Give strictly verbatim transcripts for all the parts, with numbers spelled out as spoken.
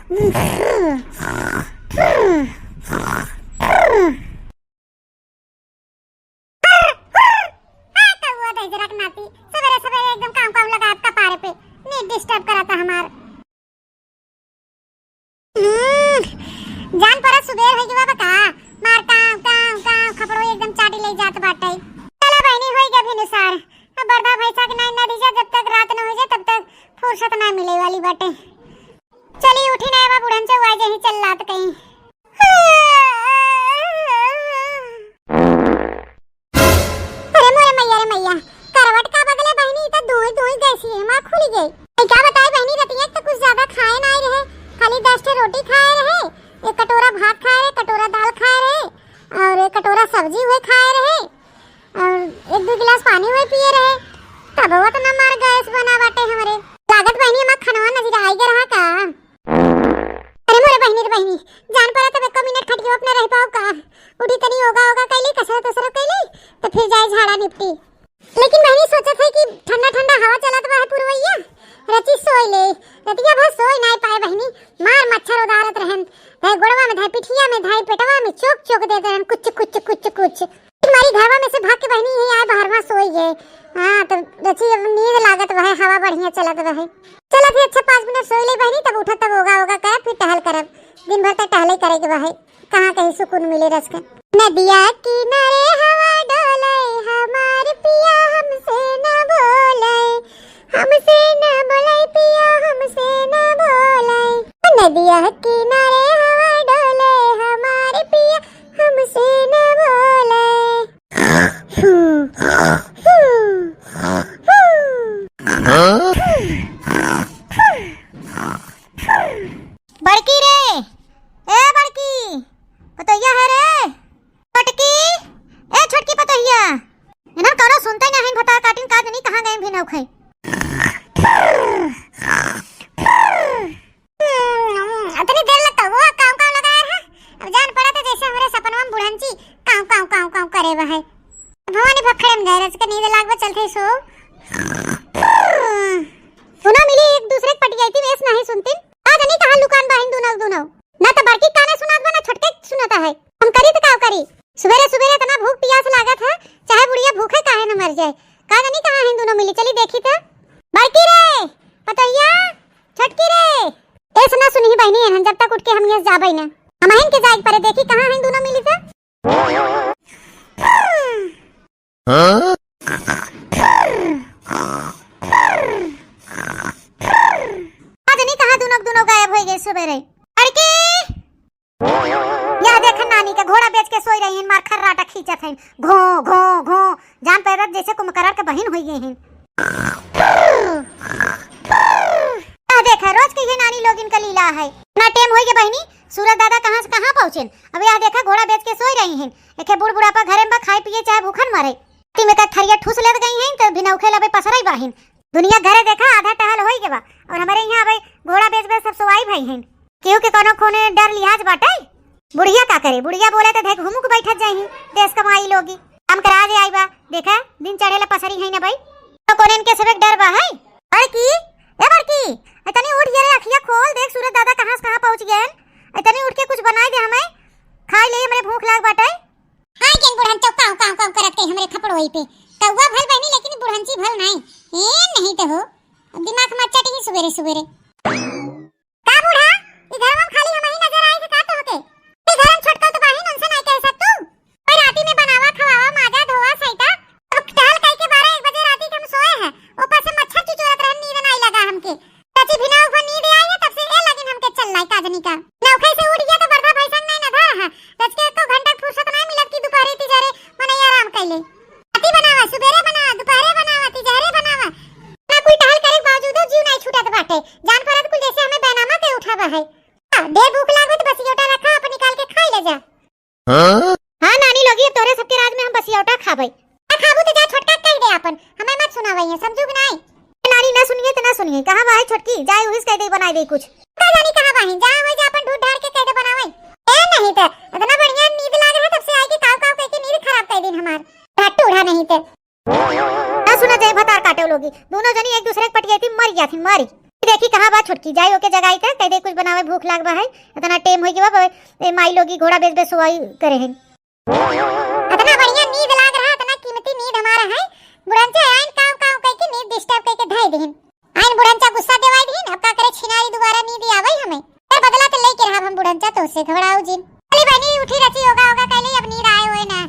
हाँ, कौआ दहिजरा के नाती, सबेरे सबेरे एकदम काँव काँव लगात कपारे पे, नींद disturb करता हमार। हम्म, जान पड़ा सुबेर होइ गवा बा का, मार काँव काँव काँव खपड़ो एकदम चाटी ले जात बाटे। चला बहिनी, होइ गवा भिनुसार, अब बरधा भैंसा के नाई ना दीजा, जब तक रात न होइ जाए तब तक फुर्सत ना मिले वाली बाटे। चली उठी ना, अब बुढ़न चौआ जही चल लात कहीं। अरे मोरे मैया रे मैया, करवट का बगले बहिनी, ई तो धुई धुई गैसी है, माँ खुली गई। ए, का बताई बहिनी, रतिया के तो कुछ ज्यादा खाए ना रहे, खाली दस ठे रोटी खाए रहे, एक कटोरा भात खाए रहे, कटोरा दाल खाए रहे, और एक कटोरा सब्जी हुए खाए रहे, और एक दो गिलास पानी हुए पिए रहे, तब वो तो ना मार गैस बना बाटे हमरे। लागत बहिनी, हमार खनवा नजर आई गए रहा का? अरे मोरे बहिनी रे बहिनी, जान पड़ा तब एको मिनट खटियो अपने रह पाओ का? उठी तनी योगा वोगा कैली, कसरत उसरत कैली, तो फिर जाए झाड़ा निपटी। लेकिन बहिनी सोचत है कि ठंडा ठंडा हवा चलत बा है पुरवैया, रची सोई ले, रतिया भर सोई नाई पाए बहिनी, मार मच्छर उदारत रहन, धाई गोड़वा में, धाई पिठिया में, धाई पेटवा में चोक चोक देत रहन, कुच कुच कुच कुच। हमारी घरवा में से भाग के बहिनी यही आए बहरवा सोई गए। हाँ, तो रची अब नींद लागत बा है, हवा बढ़िया चलत बा है। चला फिर अच्छा पाँच मिनट सोई ले बहिनी, तब उठा, तब होगा होगा करब, फिर टहल करब। दिन भर तक टहले करे के बा है, कहाँ कहीं सुकून मिले रस के। नदिया किनारे हवा डोले, हमार पिया हमसे न बोले, हमसे न बोले पिया, हमसे न बोले। नदिया किनारे हवा डोले, हमार पिया हमसे न बोले। बड़की रे, ए बड़की, पतोहिया है रे, छोटकी, ए छोटकी पतोहिया। इन्हन कौनो सुनते नहीं, भतार काटिन का जनी कहाँ गए भी नौखे। हम्म, अतनी देर लग कौआ काँव काँव लगाए रहा। अब जान पड़ा तो जैसे हमरे सपनवा में बुढ़ंची काँव काँव काँव काँव करे बा है। भवानी भखड़े में गए रच के नींद लाग बा, चलते सो। दुनो मिली एक दूसरे के पटियाई थी, वेस नहीं सुनती। का जनी कहाँ लुकान बाहिन दुनो दुनो। ना तो बड़की काने सुनात बा, ना छोटके सुनाता है। हम करी तो का करी? सुबेरे सुबेरे इतना भूख पियास लागत है, चाहे बुढ़िया भूखे काहे न मर जाए। का जनी कहाँ है दुनो मिली, चली देखी तो। बड़की रे, पतोहिया, छोटकी रे। एस ना सुनही बहिनी, एहन जब तक उठ के हम यहाँ जाबै ना। हमहिन के जाए परे, देखी कहाँ है दुनो मिली तो। हाँ? का जनी कहाँ दुनो दुनो गायब होइ गए सुबेरे। अड़की! या देख नानी के घोड़ा बेच के सोई रही हैं, मार खर्राटा खींचत हैं। घो, घो, घो। जान पैदत जैसे कुंभकर्ण के बहिन होइ गई हैं। या देख, रोज के ये नानी लोगिन का लीला है। ना टेम होइ गए बहिनी, सूरज दादा कहाँ से कहाँ पहुँचेन। अब या देख, घोड़ा बेच के सोई रही हैं। एके बूढ़ बुढ़ापा घरे में बा, खाए पिए चाहे भूखन मरे। राती में का थरिया ठूस लेत गई हैं, तो बिना उखे लबे पसरई बाहिन। दुनिया घरे देखा, आधा टहल होई के बा, और हमरे यहाँ अबे घोड़ा बेच बेच सब सोवाई भई हैं। केहू के कोनो खूने डर लिहाज बाटे? बुढ़िया का करे, बुढ़िया बोले तो देख हुमुक बैठत जाई हैं, देश कमाई लोगी। काम करा जे आई बा, देखा, दिन चढ़े ला पसरी है ना भाई। तो कोने इनके सबे डर बा है? बड़की, ए बड़की, ए तनी उठ ये रे, अखिया खोल, देख सूरज दादा कहाँ से कहाँ पहुँच गए हैं। ए तनी उठ के कुछ बनाई दे हमें, खाई ले, हमरे भूख लाग बाटे। हाँ, केन बुढ़न चौ काँव, काँव, काँव करत के हमरे खपड़ोई पे। कौआ भल बहिनी, लेकिन बुढ़ंची भल नाई। ए, नहीं तो हो, दिमाग मत चटही सुबेरे, सुबेरे। का बूढ़ा, ई घरवा में खाली हमही नजर आई थे का तोहके? ई घर में छोटकल तो बाहिन, उनसे नाई कह सकतू? कोई राती में बनावा, खवावा, माजा, धोवा, सैता। अब टहल कई के बारह एक बजे राती के हम सोए हैं, ऊपर से मच्छर चुचुरत रहन, नींद नाई लगा हमके। चाची, बिना उठा नींद आई है, तब से ए लगिन हमके चल लाई काजनी का। नौखे से उठ गया तो बरधा भैंसन नहीं ना धर है। रच के एको घंटा फुर्सत नहीं मिलत कि दोपहरे तिजहरे मनई आराम कैले। राती बनावा, सुबेरे बनावा, दोपहरे बनावा, तिजहरे बनावा। ना कुल टहल करे के बावजूदो जीव नहीं छूटत बाटे। जान परत कुल जैसे हमें बैनामा के उठावा है। आ, ढेर भूख लागत बसियोटा रखा, अपन निकाल के खाई ले जा। हाँ? हाँ नानी लोगी, अब तोरे सबके राज में हम बसियौटा खाबै। आ खाबू तो जा छोटका कह दे आपन, हमें मत सुनावै है, समझू कि नाई? ए नानी ना सुनिए तो ना सुनिए, कहाँ बा है छोटकी, जाए उहिस कह दे बनाए दे कुछ। का जानी कहाँ बा है, जा वही जा अपन ढूंढ ढांढ के कह दे बनावै। ए नहीं तो, इतना बढ़िया नींद लागे है तब से आई के काव काव कह के नींद खराब कर दिन हमार। ढट्टू उड़ा नहीं तो। ना सुना जाए भतार काटे लोगी, दोनों जनी एक दूसरे के पटियाती मर गया थी, मरी। देखी कहाँ बा छोटकी, जाई ओके जगाई त कह दे कुछ बनावे, भूख लाग बा है, इतना टेम होइ गवा बा, ए माई लोगी घोड़ा बेच बेच सोवाई करे हैं। इतना बढ़िया नींद लाग रहा, इतना कीमती नींद हमारा है, बुढ़नचा आइन काव काव कह के नींद disturb कह के धाई देहिन। आइन बुढ़नचा गुस्सा देवाई देहिन, अब का करे छिनारी दोबारा नींद आवई हमें। पर बदला तो लेके रहब हम बुढ़नचा तोसे, घबराऊ जिन। चली बहनी उठी रची, होगा होगा कहले अब नींद आए होए ना।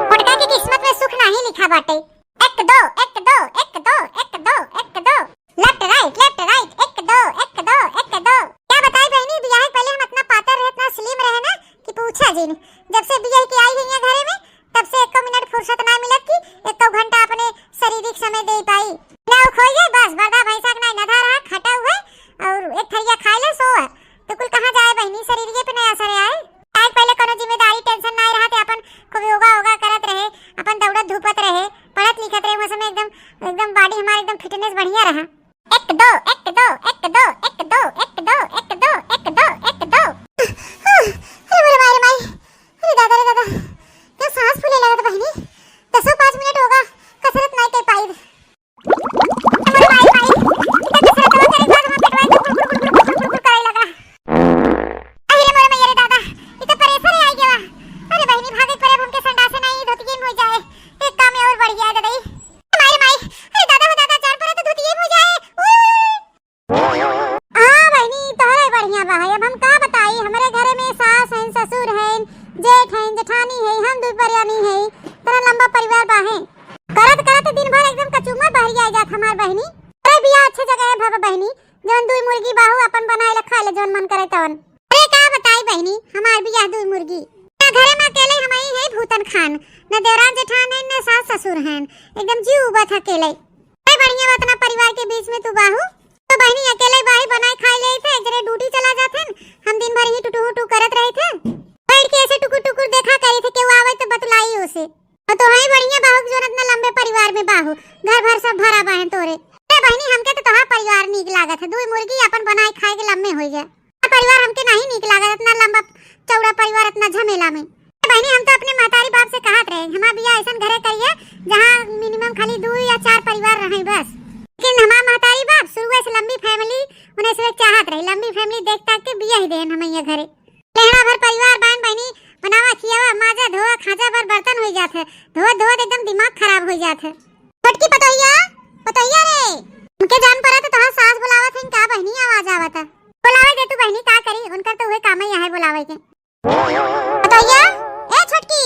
मोटका के किस्मत में सुख नाही लिखा बाटे। एक दो, एक दो, एक दो, एक दो, एक दो। Left right, left right, एक दो, एक दो, एक दो। क्या बताई बहनी, बियाह के पहले हम इतना पातर रहे, इतना slim रहे ना कि पूछा जिन। जब से बियाह के आई है यहाँ घरे में, तब से एको मिनट फुर्सत ना मिलत कि एको घंटा अपने शारीरिक समय दे पाई। ना उ खोई गए, बस बरदा भैंसा के ना नधा रहा, खटा हुए और एक थरिया खाए ले सोए। तो कुल कहाँ जाए बहनी, शरीरिये पे ना असर आए। आज पहले कोनो जिम्मेदारी tension ना रहा, ते अपन खूब योगा वोगा करत रहे, अपन दौड़त धूपत रहे, पढ़त लिखत रहे, वो समय एकदम, एकदम body हमार एकदम fitness बढ़िया रहा। एक दो, एक दो, एक दो, एक दो, एक दो, एक दो, एक दो, एक दो। अरे मोरे माई रे माई, अरे दादा रे दादा, क्या सांस फूले लगत बहिनी, दसो पाँच मिनट होगा, कसरत नहीं कर पाई। अरे माई, माई, इतना कसरत करे के बाद हमार पेटवा एकदम गुड़, गुड़, गुड़ करे लगा। अरे मोरे मैया रे दादा, ई तो pressure आई गया। अरे बहिनी, भागे पड़े, अब हमके संडासे नहीं, धोतिये में हो जाए। एक काम और बढ़ गया दादा ई। माई रे माई, अरे दादा हो दादा, जान पड़ा तो धोतिये में हो जाए। उई, उई, उई। हाँ बहिनी, तोहरे बढ़िया बा है। अब हम का बताई, हमरे घरे में सास हैं, ससुर हैं, जेठ हैं, जेठानी है, हम दू परियानी है, इतना लंबा परिवार बा है। करत करत दिन भर एकदम कचुम्मा बहरी आ जात हमार बहिनी। अरे बिया अच्छे जगह है भव बहिनी, जौन दुई मुर्गी बाहू अपन बनाए ला खा ले, जौन मन करे तवन। अरे का बताई बहिनी, हमार बियाह दुई मुर्गी। ना घरे में अकेले हम ही है भूतन खान, न देवरान जेठान है, न सास ससुर हैं, एकदम जीव उबत है अकेले। अरे बढ़िया बा, इतना परिवार के बीच में तू बाहू। तो बहिनी अकेले बाही बनाए खाए ले थे, एक जने duty चला जात हैं, हम दिन भर ही टुटू हुटू करत रहे थे, बैठ के ऐसे टुकुर टुकुर देखा करे थे, केहू आवे तो बतलाई उसे। और तो हई बढ़िया बाहू कि जौन इतना लंबे परिवार में बाहू, घर भर सब भरा बाहें तोरे। अरे बहिनी, हमके तो तोहार परिवार नीक लागत है, दुई मुर्गी अपन बनाए खाए के लम्बे होई गए। आ परिवार हमके नहीं नीक लागत, इतना लंबा चौड़ा परिवार, इतना झमेला में। अरे बहिनी, हम तो अपने महतारी बाप से कहत रहे, हमार बियाह ऐसन घरे करिए जहाँ minimum खाली दू या चार परिवार रहे बस। लेकिन हमार महतारी बाप शुरुए से लंबी family, उन्हें से चाहत रहे, लंबी family देख ताक के बियाह ही देन हम ये घरे। लेहड़ा भर परिवार बहन बहिनी, बनावा, खियावा, माजा, धोवा, खाजा भर बर्तन होई जात है। धोवत धोवत एकदम दिमाग खराब होई जात है। छोटकी पतोहिया, पतोहिया रे, उनके जान पड़ा तो तोहार सास बुलावत हैं का बहिनी, आवाज आवत है। बुलावे दे तू बहिनी, का करी, उनकर तो उहे काम ही है बुलावे के। पतोहिया, ए छोटकी,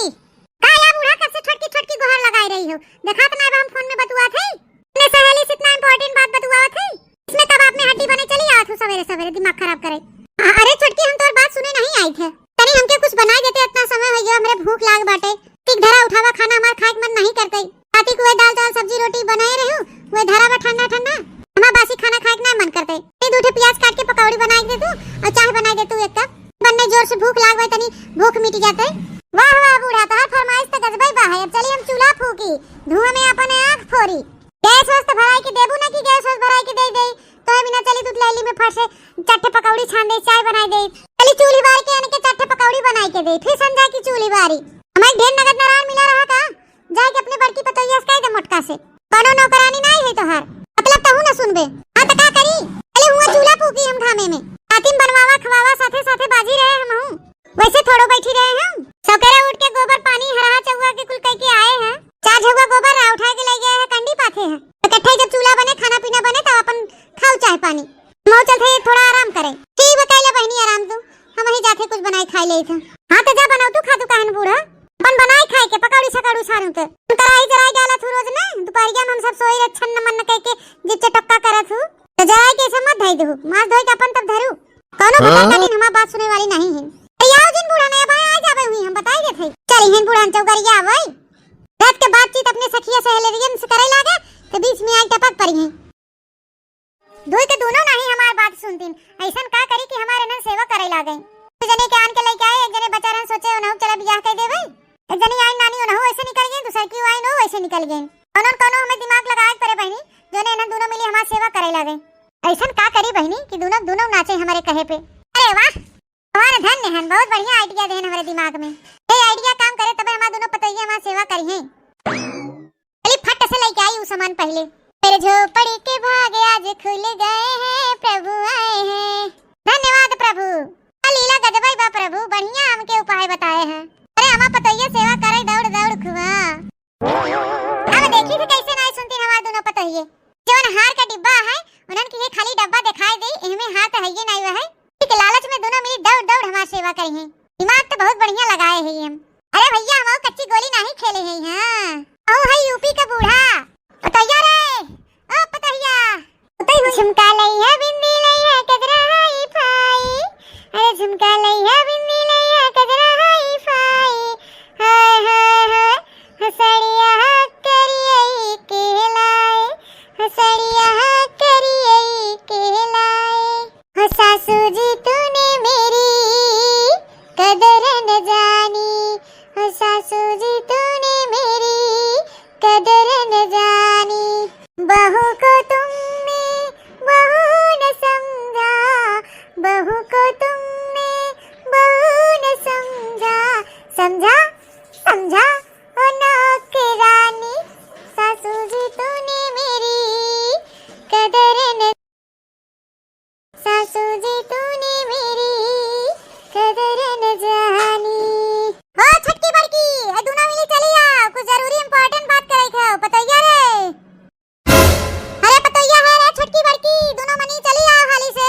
का या बूढ़ा कब से छोटकी छोटकी गोहार लगाए रही हो? देखात ना बा हम phone में बतुआत है। अपने सहेली से इतना important बात बतुआवत है, इसमें तब आप में हड्डी बने चली आवत हो सवेरे सवेरे दिमाग खराब करे। अ-, अरे छोटकी, हम तोर बात सुने नहीं आई थे, तनी हमके कुछ बनाई देते, इतना समय हो गया, हमरे भूख लाग बाटे। ठीक धरा उठावा, खाना हमार खाए के मन नहीं करते। राती को वह दाल चावल सब्जी रोटी बनाए रहे हो, वह धरा बा ठंडा ठंडा, हमार बासी खाना खाए के ना मन करते। ये दू ठे प्याज काट के पकौड़ी बनाए दे तू और चाय बनाए दे तू एक कप। बन्ने जोर से भूख लाग बाटे, तनी भूख मिट जाते। वाह वाह बूढ़ा, तोहार फरमाइश तो गजबे बा है। अब चली हम चूल्हा फूकी, धुआं में अपन आँख फोरी। गैस वैस तो भराई के देबू ना कि गैस वैस भराई के दे दे? तो बिना चली दूध लैली में फट से चट्टे पकौड़ी छान दे, चाय बनाई दे। चली चूल्ही बार के इनके चट्टे पकौड़ी बनाई के दे, फिर समझा कि चूल्ही बारी। हमें ढेर नगद नारायण मिला रहा का? जाए के अपने बड़की पतोहिया से कह दे मोटका से, कोनो नौकरानी नहीं है तोहार, मतलब तहू ना सुनबे। हाँ तो का करी? चली हुआ चूल्हा फूकी हम घामे में, आतिम बनवावा खवावा, साथे साथे बाजी रहे हमहू। वैसे थोड़ो बैठी रहे हम, सवेरे उठ के गोबर पानी हरहा चौवा के कुल कह के आए हैं। चार झौवा गोबर रहा, उठा के ले गए हैं, कंडी पाथे हैं। तो इकट्ठे जब चूल्हा बने, खाना पीना बने, तब अपन खाओ चाय पानी। मऊ चलते थोड़ा आराम करे। ठीक बा, कैले बहिनी आराम तू, हम ही जाते कुछ बनाए खाए ले थे। हाँ तो जा बनाओ तू, खा तू काहे न बूढ़ा, अपन बनाए खाए के पकौड़ी सकौड़ी छानू के। हम कराही जराई डाला थू रोज ने, दोपहरिया में हम सब सोई रहे छन्न मन्न कह के, जिप चटक्का करत हूँ। तो जराई के ऐसे मत धई दू, मांस धोई के अपन तब धरू। कौनो भी हाँ? काका दिन हमार बात सुने वाली नहीं है। ए, आओ जिन बूढ़ा नया भाई, आ जाबे हुई, हम बताई देत हई। चली हिन बूढ़ा चौगरिया आवई। रात के बातचीत अपने सखिया सहेलियन से करे लागे, तो बीच में आई टपक पड़ी हैं। दुई के दोनों नहीं हमार बात सुनतीन, ऐसन का करी कि हमार इन्हन सेवा करे लागे। दू जने के आन के लेके आए, एक जने बचा रहन, सोचे उन्हों चला बियाह कर देवे। एक जनी आई नानी उन्हों ऐसे निकल गई, दूसर की आई नो वैसे निकल गई। कौनो न कौनो हमें दिमाग लगाए के पड़े बहिनी, जोने इन्हन दोनों मिली हमार सेवा करे लागे। ऐसन का करी बहिनी कि दोनों, दोनों नाचे हमारे कहे पे। अरे वाह, हमारे धन्य हन, बहुत बढ़िया idea देहन हमारे दिमाग में। ये idea काम करे तबे हमार दोनों पतोहिया हमार सेवा करी हैं। चली फट से लेके आई उ सामान पहले। मेरे झोपड़ी के भाग आज खुल गए हैं, प्रभु आए हैं। धन्यवाद प्रभु, का लीला गजबई बा प्रभु, बढ़िया हमके उपाय बताए हैं। अरे अम्मा पतोहिया सेवा करे दौड़ दौड़ खुआ। अब देखी थे कैसे नाई सुनती हमार दोनों पतोहिए। जवन हार का डिब्बा है, उन्हन के ये खाली डब्बा दिखाई दे, इनमें हार तो है ये नाई वह है। ठीक लालच में दोनों मिली दौड़ दौड़ हमार सेवा करी हैं। दिमाग तो बहुत बढ़िया लगाए हैं हम। अरे भैया, हम कच्ची गोली नहीं खेले हैं, हाँ। अहो है यूपी का बूढ़ा। पतोहिया रे, ओ पतोहिया। झुमका लइहा, बिंदी लइहा, गजरा हाई फाई। अरे झुमका लइहा, बिंदी लइहा, गजरा हाई फाई। हाय, हाय, हाय, हसड़िया करियई के लाए, हसड़िया करियई के लाए। हो सासू जी तूने मेरी कदर न जानी, हो सासू जी तूने मेरी कदर न जानी। बहू को तुमने बहू न समझा, बहू को तुमने बहू न समझा। समझा, समझा, ओ नौकरानी, सासू जी तूने मेरी कदर न, सासू जी तूने मेरी कदर न जानी। ओ छोटकी बड़की, ए दोनों मिली चली आओ, कुछ जरूरी important बात करे के हो, पतोहिया रे। अरे पतोहिया है रे छोटकी बड़की, दोनों मनी चली आओ हाली से,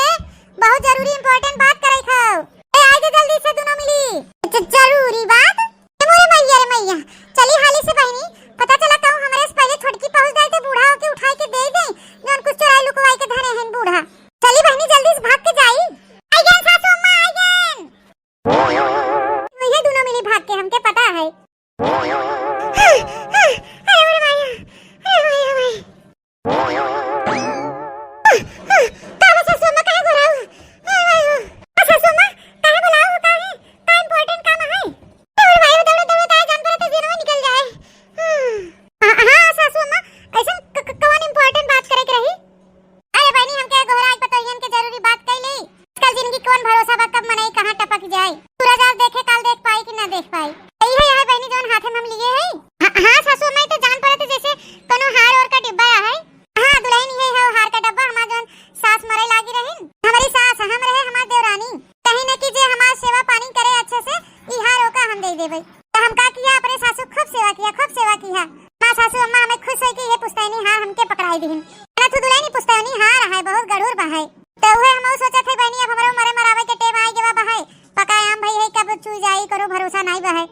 बहुत जरूरी important बात करे के हो। ए आई जा जल्दी से दोनों मिली। ज-, जरूरी बात? ए मोरे मैया रे मैया, चली हाली से बहिनी, पता चला कहूँ हमरे से पहले छोटकी पहुँच जाए तो बूढ़ा होके उठाई के दे दे, जौन कुछ चोराई लुकवाई के धरे हैं बूढ़ा। चली बहिनी जल्दी से भाग के जाई। आई गन सासू अम्मा, आई गन। ये दोनों मिली भाग के, हमके पता है। हाँ, हाँ, अरे मोरे माया, अरे माया, माया। हाँ, हाँ, का बा सासू अम्मा, काहे बोलाऊ? हाँ, हाँ, हाँ। आ, सासू अम्मा, काहे बोलाऊ, काहे? का important काम है? अरे भाई, दौड़त, दौड़त आए, जान पड़ा तो जियनवा निकल जाए। हाँ, हाँ, सासू अम्मा, ऐसन क-, क-, कवन important बात करे के रही? अरे बहिनी, हमके गोहराज पतोहियन के जरूरी बात कही ली। आजकल जिंदगी कौन भरोसा बा, कब मनई कहाँ टपक जाए। सूरज आज देखे, काल देख पाई कि ना देख पाई। यही है, यही बहिनी, जौन हाथे में हम लिए है। हाँ, हाँ, सासू अम्मा, ई तो जान पड़त है जैसे कोनो हार ओर का डिब्बा है। हाँ, दुल्हन, ये है हार का डब्बा, हमार जौन सास मरे लागी रहिन, हमारी सास हम रहे, हमार देवरानी, कहीं न कि जे हमार सेवा पानी करे अच्छे से, ई हार ओका हम दे देबे। तो हम का किया, अपने सासू खूब सेवा किया, खूब सेवा किया। हमार सासू अम्मा हमें खुश होई कि ये पुश्तैनी हार हमके पकड़ाई दिहिन। ना तू दुल्हनी, पुश्तैनी हार है, बहुत गढ़ूर बा है। तो उहे हमहू सोचत है बहिनी, अब हमरो मरे मरावे के टेम आई गवा बा है। पका आम भई है, कब चू जाई, करो भरोसा नाई बा है।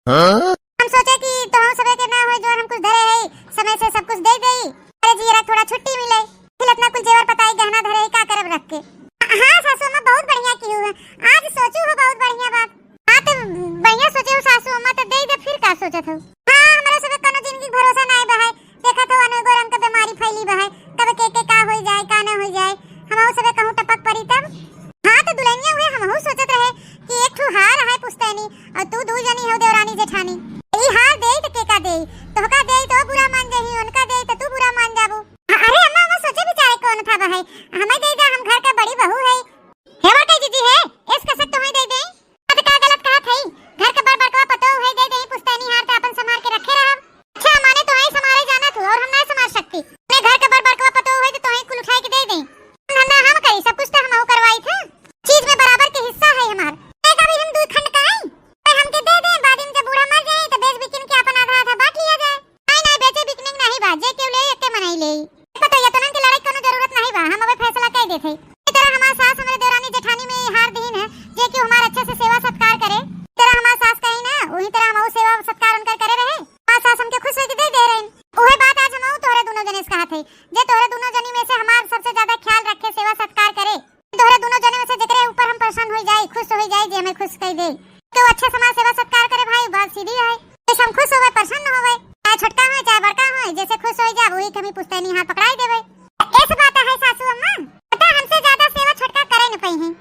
हाँ? हम सोचे कि तोहू सबे के ना होई, जौन हम कुछ धरे है, समय से सब कुछ दे देई। अरे जियरा थोड़ा छुट्टी मिले, फिर इतना कुल जेवर पताई गहना धरे है, का करब रख के। हाँ सासू अम्मा, बहुत बढ़िया की हुआ, आज सोचू हो बहुत बढ़िया बात। हाँ तो बढ़िया सोचे हो सासू अम्मा, तो दे दे, फिर का सोचत हो? हाँ, हमरा सबे कोनो जिंदगी के भरोसा नाई बा है। देखत हो, अनेको रंग के बीमारी फैली बा है, कब के के का होई जाए, का ना होई जाए, हमहू सबे कहूँ टपक पड़ी तब। हाँ, तो दुल्हनिया हुए हमहू सोचत रहे कि एक ठो हार है पुश्तैनी, और तू दू जनी हो देवरानी जेठानी, ई हार देई तो के का देई, तोहका देई तो बुरा मान जाही, उनका देई तो तू बुरा मान जाबू। अ-, अरे अम्मा, अम्मा सोचे विचारे कौन था बा है, हमें दे दा, हम घर का बड़ी बहू है। हे बड़का जीजी है, एस कसक तोहे दे दे। अब का गलत कहत हई? घर के बड़ बड़कवा पतोह है, दे देई पुश्तैनी हार, त आपन संभार के रखे रहब। अच्छा, माने तोहई संभारे जानत हो और हम ना संभार सकती? अपने घर के बड़ बड़कवा पतोह है, त तोहई कुल उठाई के दे देई। धंधा हम करी, सब कुछ त हमहू करवाई थे। चीज में बराबर के हिस्सा है हमार। एक अभी हम दू खंड का हई, त हमके दे दे, बाद में जब बूढ़ा मर जाए, त बेच बिकिन के आपन आधा आधा बांट लिया जाए। नाहीं, नाहीं, बेचे बिकने के नाहीं बा, जे केहू ले, एके मनई ले। पतोहिया, तोहन के लड़ाई के कोनो जरूरत नाहीं बा, हम अबे फैसला कई देत हई। ए तरह हमार सास हमरे देवरानी जेठानी में हार दिहिन है, जे कि हमार अच्छे से सेवा सत्कार करे। ए तरह हमार सास कही ना, वही तरह हमहू सेवा सत्कार उनकर करे रहे। हमार सास हमके खुश होई के दे दे रहिन। उहे बात आज हमहू तोहरे दुनो जने से कहत हई, जे तोहरे दुनो जनी में से हमार सबसे ज्यादा ख्याल रखे, सेवा सत्कार करे। तोहरे दुनो जने में से जेकरे ऊपर हम प्रसन्न होई जाई, खुश होई जाई, जे हमें खुश कई दे। केहू अच्छे से हमार सेवा सत्कार करे भाई, बात सीधी है। जैसे हम खुश होवे, प्रसन्न होवे, चाहे छोटका होए, चाहे बड़का होए, जैसे खुश होई जाब, वही के हम पुश्तैनी हार पकड़ाई देबे। ऐसे बात है सासू अम्मा, पता हमसे ज्यादा सेवा छोटका करे न पई हैं।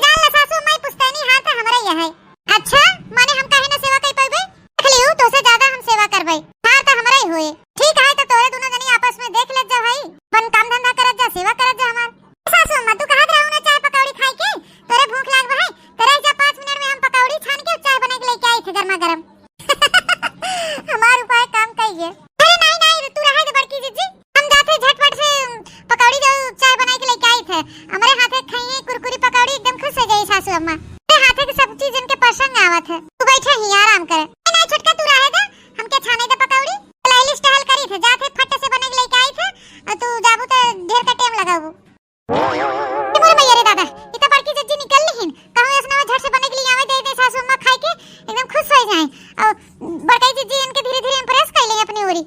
जान ला सासू अम्मा, ई पुश्तैनी हार त हमरे ही है। अच्छा, माने हम काहे ना सेवा कई पइबे? देख लियो, तोसे ज्यादा हम सेवा करबे। हार त हमरे ही होए। ठीक है, त तोहरे दुनो जनी आपस में देख लेत जा भाई, अपन काम धंधा करत जा, सेवा करत जा हमार। सासू अम्मा, तू कहत रहू ना चाय पकौड़ी खाए के, तोरे भूख लाग बा है, त रह जा, पाँच मिनट में हम पकौड़ी छान के चाय बना के लेके आई थे गर्मा गर्म। हमार उपाय काम कइए। अरे नाहीं, नाहीं, तू रहे दे बड़की जीजी, हम जात सासू अम्मा, तेरे हाथे के सब चीजन के पसंद आवत है। तू बैठे ही आराम कर। ए, नहीं छोटका, तू रहे दे, हमके छाने दे पकौड़ी। चल, आइलिस टहल करी थे, जात है फट से बने के लेके आई थे, और तू जाबू तो ढेर का टेम लगाबू। ए मोरे मैया रे दादा, ई त बड़की जिज्जी निकल लिहिन। कहूँ ऐसना में झट से बने के लिए आवे दे दे सासू अम्मा खाए के, एकदम खुश हो जाए। और बड़की जिज्जी इनके धीरे धीरे इम्प्रेस कर ले अपनी ओरी।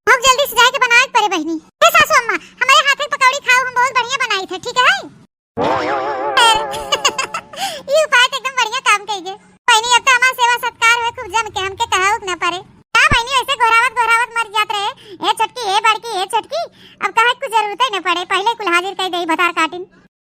अब जल्दी से जाए के बनाए के पड़े बहिनी। हे सासू अम्मा, हमारे हाथ के पकौड़ी खाओ, हम बहुत बढ़िया बनाई थे, ठीक है? ई उपाय तो एकदम बढ़िया काम कइगे। बहिनी, अब तो हमार सेवा सत्कार हुए खूब जम के, हमके कहाउक ना पड़े। का बहिनी, ऐसे गोहरावत गोहरावत मर जात रहे, "ए छोटकी, ए बड़की, ए छोटकी"? अब कहे के कुछ जरूरत ही ना पड़े, पहले कुल हाजिर कर दे भतार काटिन।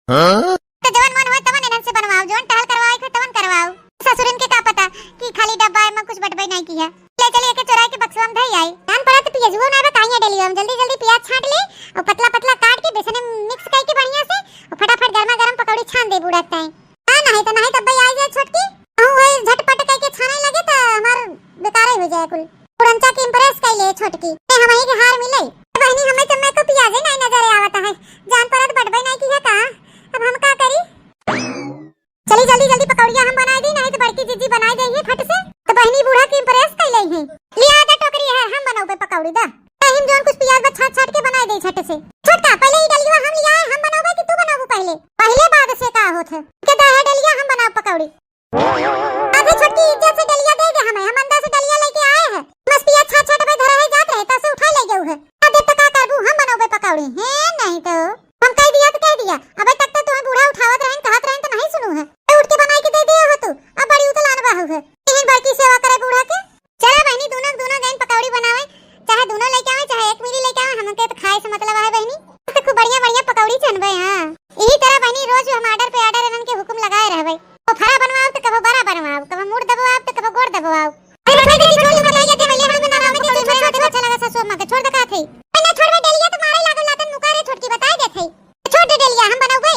हाँ? तो जवन मन होए तवन इन्हन से बनवाओ, जवन टहल करवाए के तवन करवाओ। ससुरिन के का पता कि खाली डब्बा में कुछ बटबे नहीं किया। ले चली, एके चोराई के बक्सवा में धई आई। जान पड़ा तो पियजुओ ना बा, काहे डेलिया में जल्दी जल्दी पियाज छांट ले और पतला पतला काट के बेसन में मिक्स करके बढ़िया से और फटाफट गर्मा गर्म पकौड़ी छान दे बूढ़ा ताई। हाँ, नहीं तो, नहीं तो अब्बे आई जाए छोटकी, कहूँ वही झटपट करके छाने लगे तो हमार बेकारे हो जाए कुल। पुरनचा के इम्प्रेस कर ले छोटकी, ए, हम ही के हार मिले। बहनी, हमें तो मैं को पियाजे नहीं नजर आवता है, जान पड़ा तो बटबे नहीं किया का, अब हम का करी? चली जल्दी जल्दी पकौड़िया हम बनाए दी, नहीं तो बड़की जिज्जी बनाए दे फट से। तो बहनी बूढ़ा के इम्प्रेस कर ले है। लिया दा टोकरी है, हम बनौबे पकौड़ी दा। नहीं, हम जौन कुछ पियाज बा छाट छाट के बनाए दे झट से। छोटका, पहले ई डलिया हम लिया है, हम बनौबे कि तू बनौबू पहले? पहले बाद से का होत है? के दा है डलिया, हम बनाओ पकौड़ी। अबे छोटकी, इज्जत से डलिया दे दे हमें, हम अंदर से डलिया लेके आए हैं। बस पियाज छाट छाट में धरा है जात रहे, तो से उठा ले गऊ है। अब देख तो का करबू, हम बनौबे पकौड़ी। हे नहीं तो। हम कह दिया तो कह दिया, अबे तक तो तुम्हें बूढ़ा उठावत रहन, कहत रहन तो नहीं सुनू है। तो उठ के बनाई के दे दिया हो तू, अब बड़ी उतलान बाहू है। इहन बड़की सेवा करे बूढ़ा के। चला बहनी, दोनों, दोनों गइन पकौड़ी बनावे, चाहे दोनों लेके आवे, चाहे एक मिली लेके आवे, हमके तो खाए से मतलब है बहनी। तो खूब बढ़िया, बढ़िया पकौड़ी छनबे, हाँ। यही तरह बहनी रोज हम ऑर्डर पे ऑर्डर इन्हन के हुकुम लगाए रहबे। वो फरा बनवाओ तो कबो बड़ा बनवाओ, कबो मुड़ दबवाओ तो कबो गोड़ दबवाओ। अरे छोड़ दे, छोड़ दे, बताइए, दे भैया, हम बनावे तो छोड़ दे, अच्छा लगा सासू अम्मा के, छोड़ दे का थे। अरे ना छोड़बे, डेलिया तो मारे लागल लातन मुका रे छोटकी, बताए दे थे। छोड़ दे डेलिया, हम बनौबे।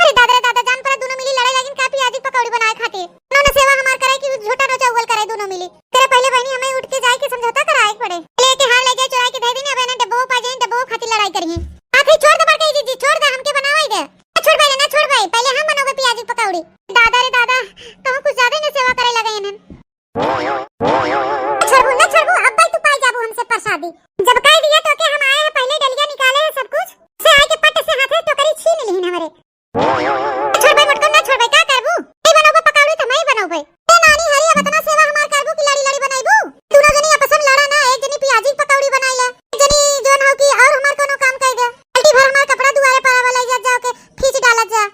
अरे दादा रे दादा, जान पड़ा दोनों मिली लड़ाई लागिन का पियाजी पकौड़ी बनाए खातिर। उन्होंने सेवा हमार करे कि झूठा नोचा उगल करे दोनों मिली। तेरे पहले बहनी हमें उठ के जाए के समझौता कराए के पड़े। लेके हार ले जाए चुराए के दे दी ना, अब इन्हें डब्बो पा जाए, डब्बो खातिर लड़ाई करिए। आखिर छोड़ दे बड़का जीजी, छोड़ दे, हमके बनावाई दे। ना छोड़ भाई, ना छोड़ भाई, पहले हम बनौबे पियाजी पकौड़ी। दादा रे दादा, तो कुछ ज्यादा ही ना सेवा करे लगे इन्हें। छोड़बू ना छोड़बू, अब भाई तू पाई जाबू हमसे प्रसादी। जब कह दिया तो के हम आए हैं, पहले डलिया निकाले हैं सब कुछ, से आए के पट से हाथे टोकरी छीन लिहिन हमरे। छोड़बे मोटको ना छोड़बे, का करबू? नहीं बनौबे पकौड़ी तो मैं ही बनौबे। ए नानी हरी, अब इतना सेवा हमार करबू कि लड़ी लड़ी बनाईबू? दोनों जनी आपस में लड़ा ना, एक जनी पियाजी पकौड़ी बनाई ले, एक जनी जौन हो कि और हमार कोनो काम कर दे। बाल्टी भर हमार कपड़ा दुआरे पर वाला इज्जत जाओ के खींच डालत जा।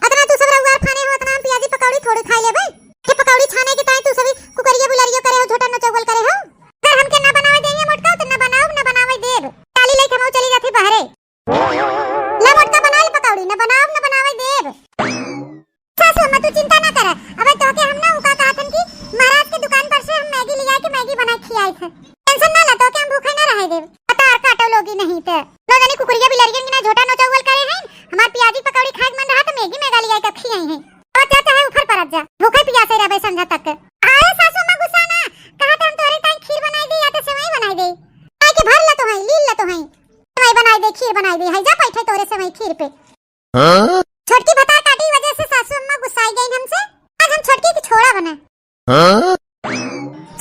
अतना तू सब रउआ फाने हो, अतना हम पियाजी पकौड़ी थोड़ी खाई लेबे। ये पकौड़ी छाने के ताई तू सभी कुकरिया बुलरियो करे हो, झोटा नचौगल करे हो। अगर हमके ना बनावे देंगे मोटका, तो ना बनाओ, ना बनावे देब। डाली लेके हम चली जाते बाहरे। ले मोटका बना ले पकौड़ी, ना बनाओ, ना बनावे देब। सासू अम्मा तू चिंता ना कर, अब तोहके हम ना उका कहत हन कि महाराज के दुकान पर से हम मैगी लिया के मैगी बना के खियाई थे। टेंशन ना ला, तोके हम भूखे ना रहे देब। पता और काटो लोगी नहीं ते। नो जनी कुकुरिया बिलरियन की ना झोटा नोचौवल करे हैं। हमार पियाजी पकौड़ी खाए के मन रहा तो मैगी मेगा लिया के खियाई हैं। अब जा चाहे ऊपर परत जा। भूखे पियासे रहबे संझा तक। आए सासू माँ गुस्सा ना। कहा तो हम तोरे ताई खीर बनाई दे या तो सेवई बनाई दे। आए के भर ला तो हैं, लील ला तो हैं। सेवई बनाई दे, खीर बनाई दे। है जा बैठे तोरे सेवई खीर पे। हाँ? छोटकी भतार काटी वजह से सासू अम्मा गुस्साई गई हमसे। आज हम छोटकी की छोड़ा बने। हाँ?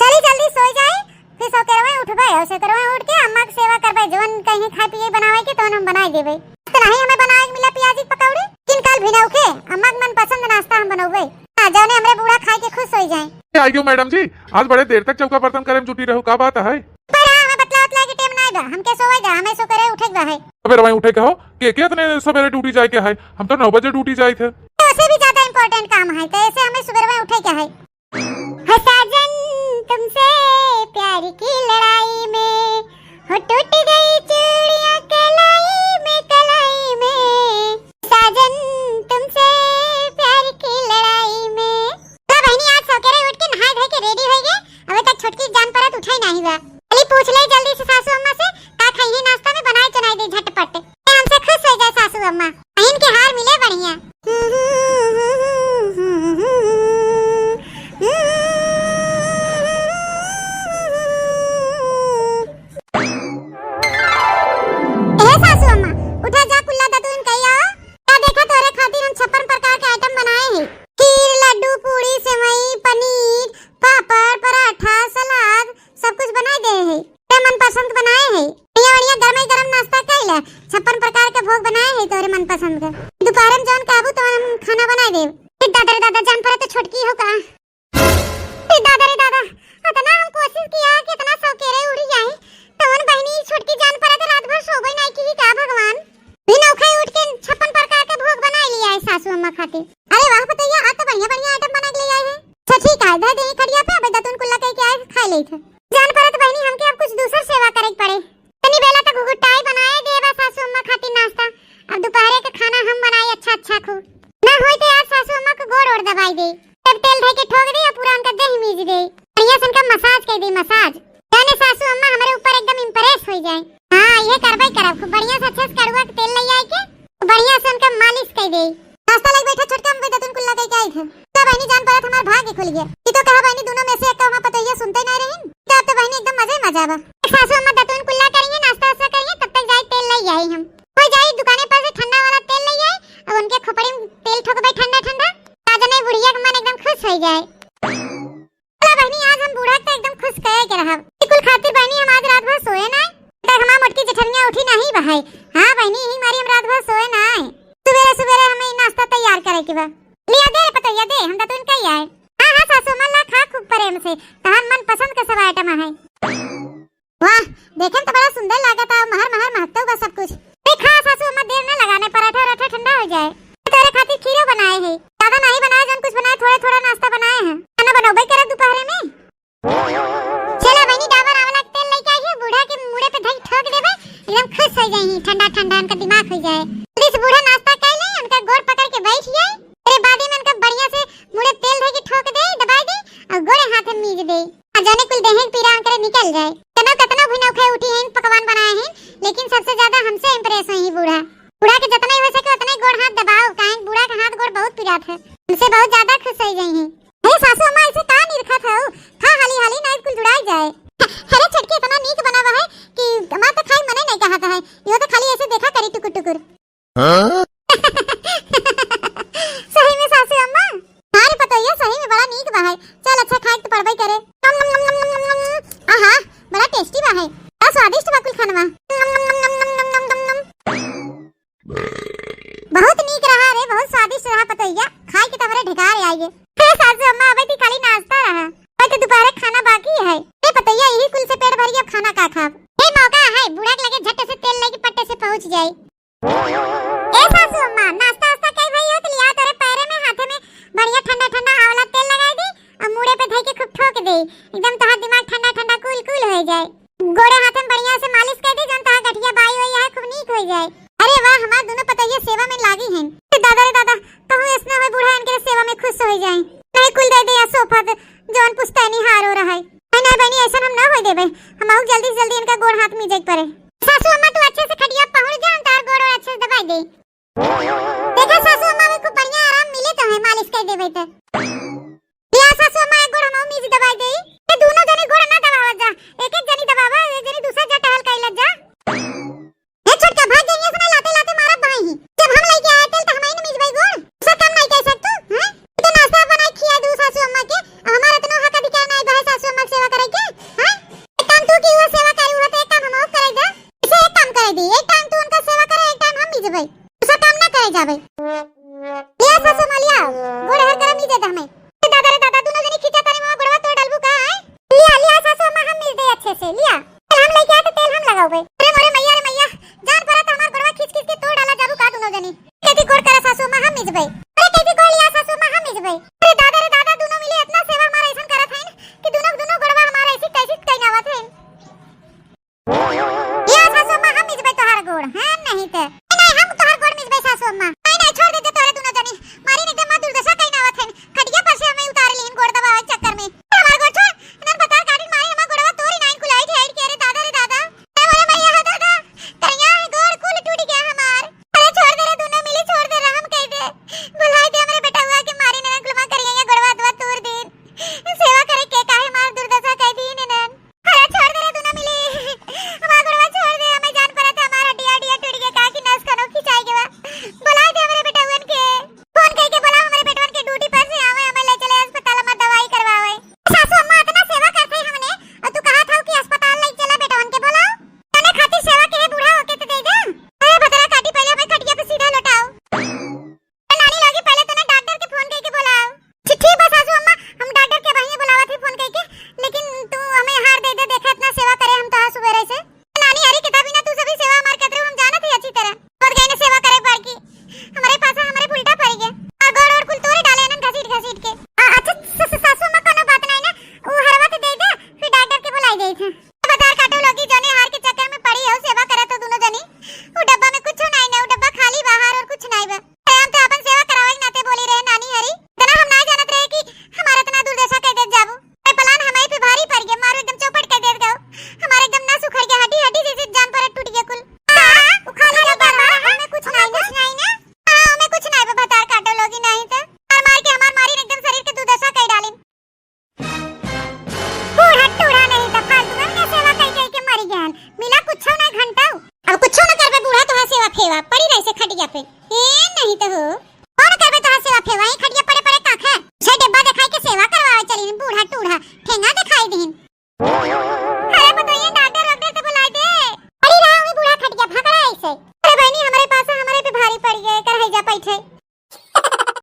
चली जल्दी सोई जाए, फिर सोकेरवा उठबे और सोकेरवा उठ के अम्मा के सेवा करबे, जवन कहीं खाए पिए बनावे के तवन हम बनाई देबे। तो नहीं हमें बनावे के मिला पियाजी के पकौड़ी, किन काल भिनऊ के अम्मा के मनपसंद नाश्ता हम बनौबे। हाँ, जौने हमरे बूढ़ा खाए के खुश होई जाए। ए, आई गयो मैडम जी, आज बड़े देर तक चौका बर्तन करे में जुटी रहू, का बात है? पर हाँ, हमें बतला उतला के टेम ना बा, हमके सोवे दा, हमें सोकेरे उठे के बा है। सबेरे वहीं उठे के हो, के के इतने सबेरे ड्यूटी जाए के है? हम तो नौ बजे ड्यूटी जाए थे। तो उसे भी ज्यादा इम्पोर्टेंट काम है, तो ऐसे हमें सुबह में उठे के है। हो साजन तुमसे प्यार की लड़ाई में, हो टूट गई चूड़ियां कलाई में, कलाई में। साजन तुमसे प्यार की लड़ाई में। तो बहनी आज सवेरे उठ के नहाए धोए के रेडी हो गए, अबे तक छोटकी जान परत उठाई नहीं बा। चली पूछ ले जल्दी से सासू अम्मा से, का खाई है नाश्ता में, बनाए चुनाई दे झटपट। ए, हमसे खुश हो जाए सासू अम्मा, बहन के हार मिले बढ़िया। फारम जौन कहबू तौन हम खाना बनाइ देब। ए दादा रे दादा, जान पड़े तो छोटकी हो का? ए दादा रे दादा, अतना हम कोशिश किया कि अतना सौकेरे उठ जाए, तौन बहिनी छोटकी जान पड़े तो रात भर सोबे नाहीं की का भगवान? भी नौखा उठ के छप्पन प्रकार के भोग बनाइ लिया है सासू अम्मा खातिर। अरे वाह पतोहिया, आज तो बढ़िया बढ़िया आइटम बना के ले आए हैं। अच्छा ठीक है, धर दे खटिया पे, अब दतुन कुल्ला कह के आए, खाइ लेत है। जान पड़े तो बहिनी हमके अब कुछ दूसर सेवा करे के पड़े। तनी बेला तक घुघुटाई बनाए देबा सासू अम्मा खातिर नाश्ता। अब दुपहरे के खाना हम बनाई अच्छा अच्छा खूब। ना होई तो यार सासू अम्मा के गोड़ ओड़ दबाइ दे। तब तेल धइ के ठोक दे और पूरा उनका देह मीज दे। बढ़िया से उनका मसाज कइ दे, मसाज। जाने सासू अम्मा हमरे ऊपर एकदम इम्प्रेस होइ जाए। हाँ, ये करबे करब। खूब बढ़िया से अच्छे से कड़ुआ के तेल ले आइ के बढ़िया से उनका मालिश कइ दे। नाश्ता लइ बैठा छोटका, हम बेदतुन कुल्ला कइ के आई थे। तब बहिनी जान पड़त हमार भाग्य खुल गया। ई तो कहा बहिनी दोनों में से एक हमार पतोहिया सुनते नहीं रही। तब तो बहिनी एकदम मजे ही मजा बा। सासू अम्मा दतुन कुल्ला करिए, नाश्ता वास्ता करिए, तब तक जाए तेल ले आई हम। हो जाए दुकाने पर से ठंडा वाला तेल ले आई, अब उनके खोपड़ी में तेल ठोकबे ठंडा ठंडा। का जाने बुढ़िया के मन एकदम खुश होइ जाए। चला बहिनी, आज हम बूढ़ा के एकदम खुश कइ के रहब। ई कुल खातिर बहिनी हम आज रात भर सोए नाहीं। तक हमार मोटकी जेठनिया उठी नाहीं बहाई। हाँ बहिनी, यही मारी हम रात भर सोए नाहीं। सुबेरे सुबेरे हमें ई नाश्ता तैयार करे के बा। लिया दे रे पतोहिया दे, हम दतुन कइ आए। हाँ हाँ सासू अम्मा ला खा खूब प्रेम से, तहार मन पसंद के सब आइटम है। वाह, देखे में तो बड़ा सुंदर लागत है, महर महर महकतो बा सब कुछ। ए, खा सासू अम्मा, देर न लगाने, पराठा वराठा ठंडा होइ जाए। तोरे खातिर खीरो बनाए है, ज्यादा नहीं बनाए, जौन कुछ बनाए थोड़ा थोड़ा नाश्ता बनाए हैं। खाना बनौबे करे दुपहरे में। चला बहिनी, डाबर आंवला के तेल लइके आई है, बूढ़ा के मुड़े पे धई ठोक देबे, एकदम खुश होइ जाई, ठंडा ठंडा उनका दिमाग होइ जाए। जल्दी से बूढ़ा नाश्ता कर ले, उनका गोड़ पकड़ के बैठ जाए, तेरे बादे में उनका बढ़िया से मुड़े तेल धई के ठोक दे, दबाई दे और गोड़े हाथ में मीज दे। आ जाने कुल देहे के पीरा उनकरे निकल जाए। कनो कतनो भी नौखे उठी हैं, पकवान बनाए हैं, लेकिन सबसे ज्यादा हमसे इम्प्रेस हुई हैं बूढ़ा। बूढ़ा के जतने हो सके उतने गोड़ हाथ दबाओ, काहे कि बूढ़ा के हाथ गोड़ बहुत पिरात है। हमसे बहुत ज्यादा खुश होइ गई हैं। अरे सासू अम्मा, ऐसे का निरखत हो? खा हाली हाली, नाहीं कुल जुड़ाई जाए। अरे छोटकी इतना नीक बनावा है कि हमार तो खाई मने नहीं कहत है, यो तो खाली ऐसे देखा करी टुकुर टुकुर। हाँ? सही में सासू अम्मा? हाँ रे पतोहिया, सही में बड़ा नीक बा है। चल अच्छा, खाए के तो पड़बे करे। नम, नम, नम। आहा, बड़ा टेस्टी बा है, बड़ा स्वादिष्ट बा कुल खानवा। नम, नम, नम। बहुत नीक रहा रे, बहुत स्वादिष्ट रहा पतोहिया, खाए के तो हमरे ढिकार आइए। हे सासू अम्मा, अबे ती खाली नाश्ता रहा, अबे तो दुपहरे खाना बाकी है। हे पतोहिया, यही कुल से पेट भरी, अब खाना का खाब? हे मौका है, बूढ़ा के लगे झट से तेल लेके पट्टे से पहुँच जाए। ए सासू अम्मा, नाश्ता वास्ता कई भई हो तो लिया तोरे पैरे में, हाथे में बढ़िया ठंडा ठंडा आंवला तेल लगाई दी और मुड़े पे धई के खूब ठोक दे, एकदम तोहार दिमाग ठंडा ठंडा कूल कूल होइ जाए। गोड़े हाथे में बढ़िया से मालिश कर दे, जौन तोहार गठिया बाई होई है खूब नीक होइ जाए। अरे वाह, हमार दोनों पतोहिया सेवा में लागी हैं। ए दादा रे दादा, कहूँ ऐसना होए बूढ़ा इनके सेवा में खुश होइ जाए। नहीं कुल दे दे या सोफा दे, जौन पुश्तैनी हारो रहे। नहीं नहीं बहनी, ऐसन हम ना होए देबे, हम आऊ जल्दी से जल्दी इनका गोड़ हाथ मीजे के पड़े। सासू अम्मा तू अच्छे से खटिया पहुड़ जा, हम तार गोड़ और अच्छे से दबाई दे। देखा सासू अम्मा में खूब बढ़िया आराम मिले तो है, मालिश कर देबे तो। लिया सासू अम्मा एक गोड़ हम मीज दबाई दे। ये दोनों जने गोड़ ना दबावत जा, एक एक जनी दबावा, एक जनी दूसरा जा टहल कइलत जा। ए छोटका, भाग गई है, सुना लाते लाते मारत भाई ही। जब हम लइके आए तेल तो हम ही न मीज भाई गोड़। सब काम नहीं कह सकतू, हैं? तो नाश्ता बनाई खिया दू सासू अम्मा के, हमार इतना हक अधिकार नहीं बा सासू अम्मा के सेवा करे के, हैं? एक काम तू की वो सेवा करी, वो तो एक काम हम और करे दे। इसे एक काम करे दी, एक टाइम तू उनका सेवा करे, एक टाइम हम मीज भाई। दूसरा काम ना करे जाबे। लिया सासू अम्मा लिया, गोड़ हर करम मीजे दे हमें। ए दादा रे दादा, दोनों जनी खींचा तारी मामा, गोड़वा तोड़ डालबू का, आय? लिया, लिया सासू अम्मा, हम मीज दे अच्छे से, लिया। तेल हम लइके आए तो तेल हम लगाओ बे। अरे मोरे मैया रे मैया, जान पड़ा तो हमार गोड़वा खींच खींच के तोड़ डाला जाबू का दोनों जनी? कैसी गोड़ करा सासू अम्मा, हम मीजबे। अरे कैसी गोड़ लिया सासू अम्मा, हम मीजबे। अरे दादा रे दादा, दोनों मिले इतना सेवा हमारा ऐसन करत हैं कि दोनों, दोनों गोड़वा हमारा ऐसी तैसी कइनावत हैं। या सासू अम्मा, हम मिजबे तोहार गोड़, हम नहीं ते। नहीं, नहीं, हम तोहार गोड़ मिजबे सासू अम्मा। नहीं, नहीं, छोड़ दे दे तोहरे दोनों जनी। मारी नहीं ते माँ दुर्दशा कइनावत है। खटिया पर से हमें उतार लीन गोड़ दबावे के चक्कर में। हमार गोड़ छोड़, इन्हन बतार काटिन मारी हमार गोड़वा तोरी नाइन कुलाई ठेठ के रे दादा रे दादा। ए मोरे मैया हो दादा, कहिया है गोड़ कुल टूट गया हमार। अरे छोड़ दे रे, दोनों मिली छोड़ दे रे, हम कह दे। भुलाई दे हमरे बेटवा के मारी नहीं कुलमा करिया या गोड़वा ठेवाई